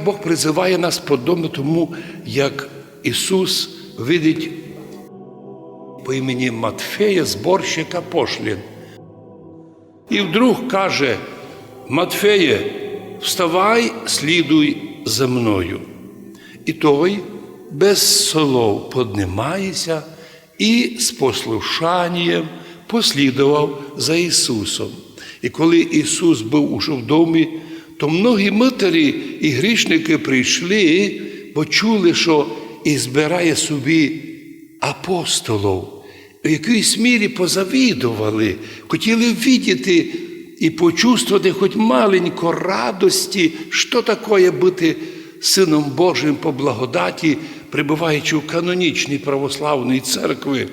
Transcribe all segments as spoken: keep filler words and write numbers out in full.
Бог призыває нас подобно тому, як Ісус видить по імені Матфея, зборщика пошлін. І вдруг каже: «Матфеє, вставай, слідуй за мною». І той без слов поднимається і з послушанієм послідовав за Ісусом. І коли Ісус быв уже в домі, то многі мытарі і грішникы прийшли, бо чули, што ізбирає собі апостолов. В якійсь мірі позавідовали, хотіли видіти і почувствовати хоть маленько радості, што такоє быти Сыном Божым по благодаті, пребываючи в канонічній православній церкви.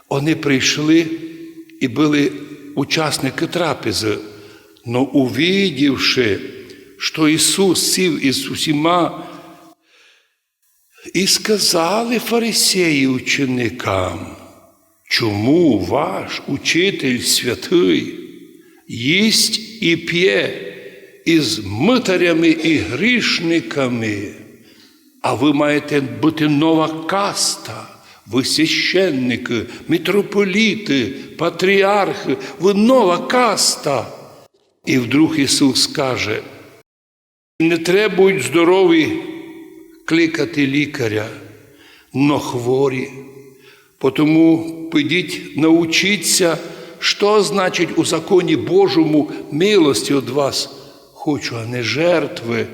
Они прийшли і были учасникы трапезы, но увидівши, што Ісус сів із усіма, і сказали фарисеї ученикам: «Чому ваш учитель святый їсть і пє із мытарями і грішниками?» А вы маєте быти нова каста, вы священникы, митрополіты, патріархы, вы нова каста. І вдруг Ісус каже: «Не требують здорові кликати лікаря, но хворі. Потому підіть, научіться, што значить у законі Божому: милості од вас хочу, а не жертвы.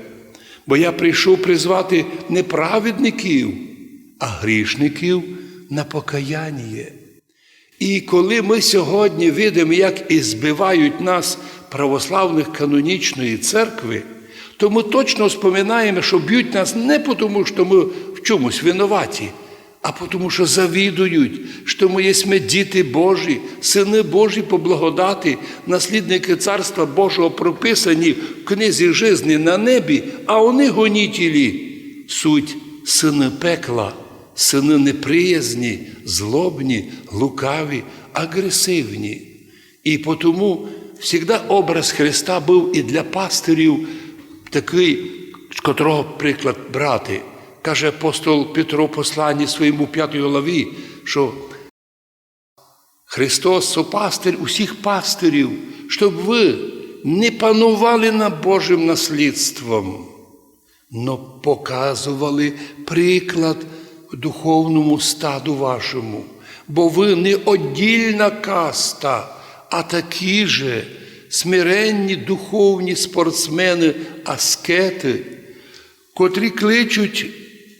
Бо я прийшов призвати не праведників, а грішників на покаяння». І коли мы сьогодні видиме, як ізбивають нас православных канонічної церкви, то мы точно споминаєме, што бють нас не потому, што мы в чомусь винуваті, а потому, што завідують, што мы єсме діти Божі, сыны Божі по благодаті, наслідникы Царства Божого прописані в книзі жизни на небі, а они гонітелі, суть сыны пекла, сыны неприязні, злобні, лукаві, агресивні. І потому всегда образ Христа быв і для пастирів такый, з котрого приклад брати. Каже апостол Петро в посланні своєму, пятій главі, што Христос — со пастир усіх пастирів, щоб вы не панували над Божым наслідством, но показовали приклад духовному стаду вашому, бо вы не оддільна каста, а такі же смиренні духовні спортсмены, аскеты, котрі кличуть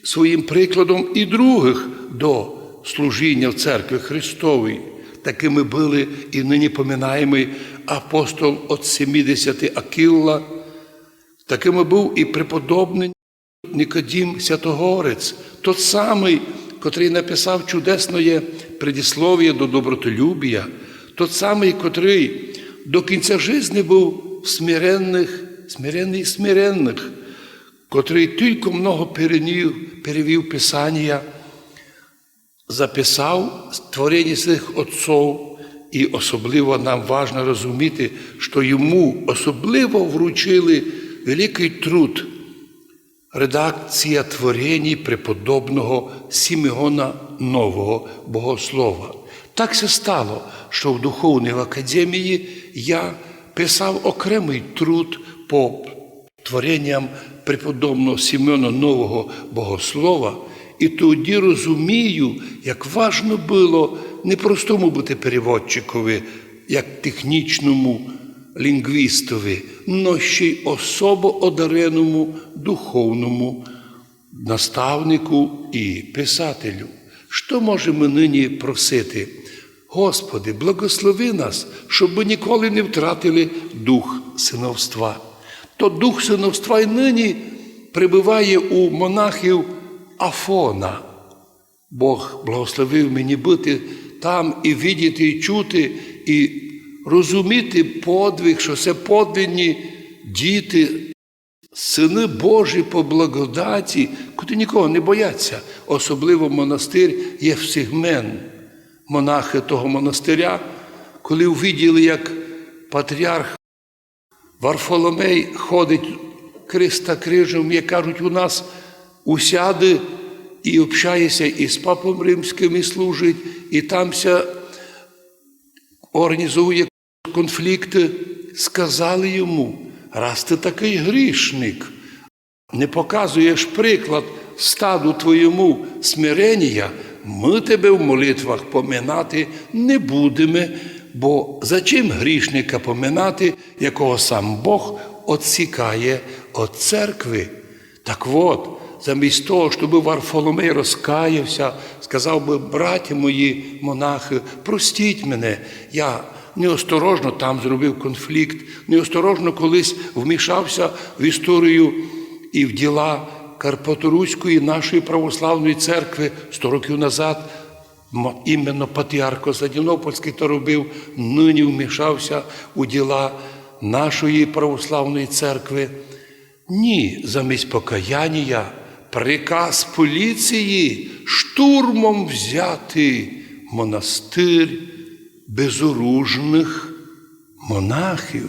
своїм прикладом і другых до служіння в церкви Христовій. Такыми были і нині поминаємый апостол от сімдесяти Акіла, такыми быв і преподобный Никодим Святогорець, тот самый, котрый написав чудесноє предисловіє до Добротолюбія, тот самый, котрый до кінця жизни быв в смиренных, смиренный смиренных, котрый тілько много перенів-, перевів Писанія, записав творенія сих отцов, і особливо нам важно розуміти, што йому особливо вручили великый труд — редакція твореній преподобного Симеона Нового Богослова. Так ся стало, што в Духовній академії я писав окремый труд по творенням преподобного Симеона Нового Богослова, і тоді розумію, як важно было не простому быти переводчикови, як технічному лінґвістови, но ще й особо одареному духовному наставнику і писателю. Што можеме нині просити? Господи, благослови нас, щоб мы ніколи не втратили дух сыновства. То дух сыновства й нині пребыває у монахів Афона. Бог благословив мені быти там і видіти, і чути, і розуміти подвиг, што се подлинні діти, сыны Божі по благодаті, котрі нікого не бояться. Особливо монастир Євсигмен. Монахи того монастиря, коли увиділи, як патріарх Варфоломей ходить креста крижем, як кажуть у нас, усяды і общає ся і з папом римськым, і служить, і там ся організує конфлікты. Сказали йому: «Раз ты такый грішник, не показуєш приклад стаду твоєму смиренія, мы тебе в молитвах поминати не будеме, бо зачим грішника поминати, якого сам Бог одсікає од церкви?» Так от, замість того, щоб Варфоломей розкаявся, сказав би: «Браті мої монахи, простіть мене, я неосторожно там зробив конфлікт, неосторожно колись вмішався в історію і в діла Карпаторуської нашої православної церкви сто років назад, м-, іменно патріарх Константинопольський то робив, нині вмішався у діла нашої православної церкви». Ні, замість покаяння приказ поліції штурмом взяти монастир безоружных монахів.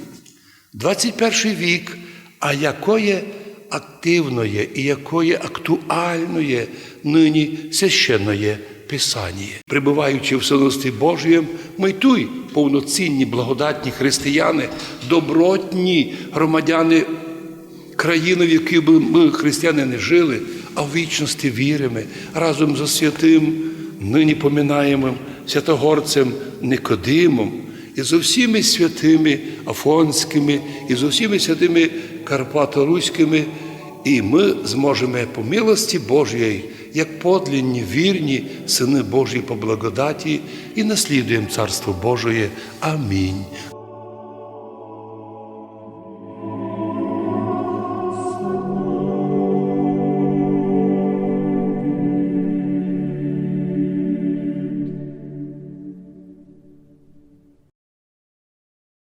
Двадцять першый вік, а якоє активноє і якоє актуальноє нині священноє писаніє. Пребываючи в Сыновстві Божієм, мы й туй повноцінні благодатні християни, добротні громадяни країни, в якій бы мы, християни, не жили, а в вічности віримо разом зо святым, нині поминаємым святогорцем Никодимом, і зо всіми святыми афонськыми, і зо всіми святыми карпаторуськыми, і мы зможеме по милости Божій, як подлинні, вірні сыны Божі по благодаті, і наслідуєм Царство Божоє. Амінь.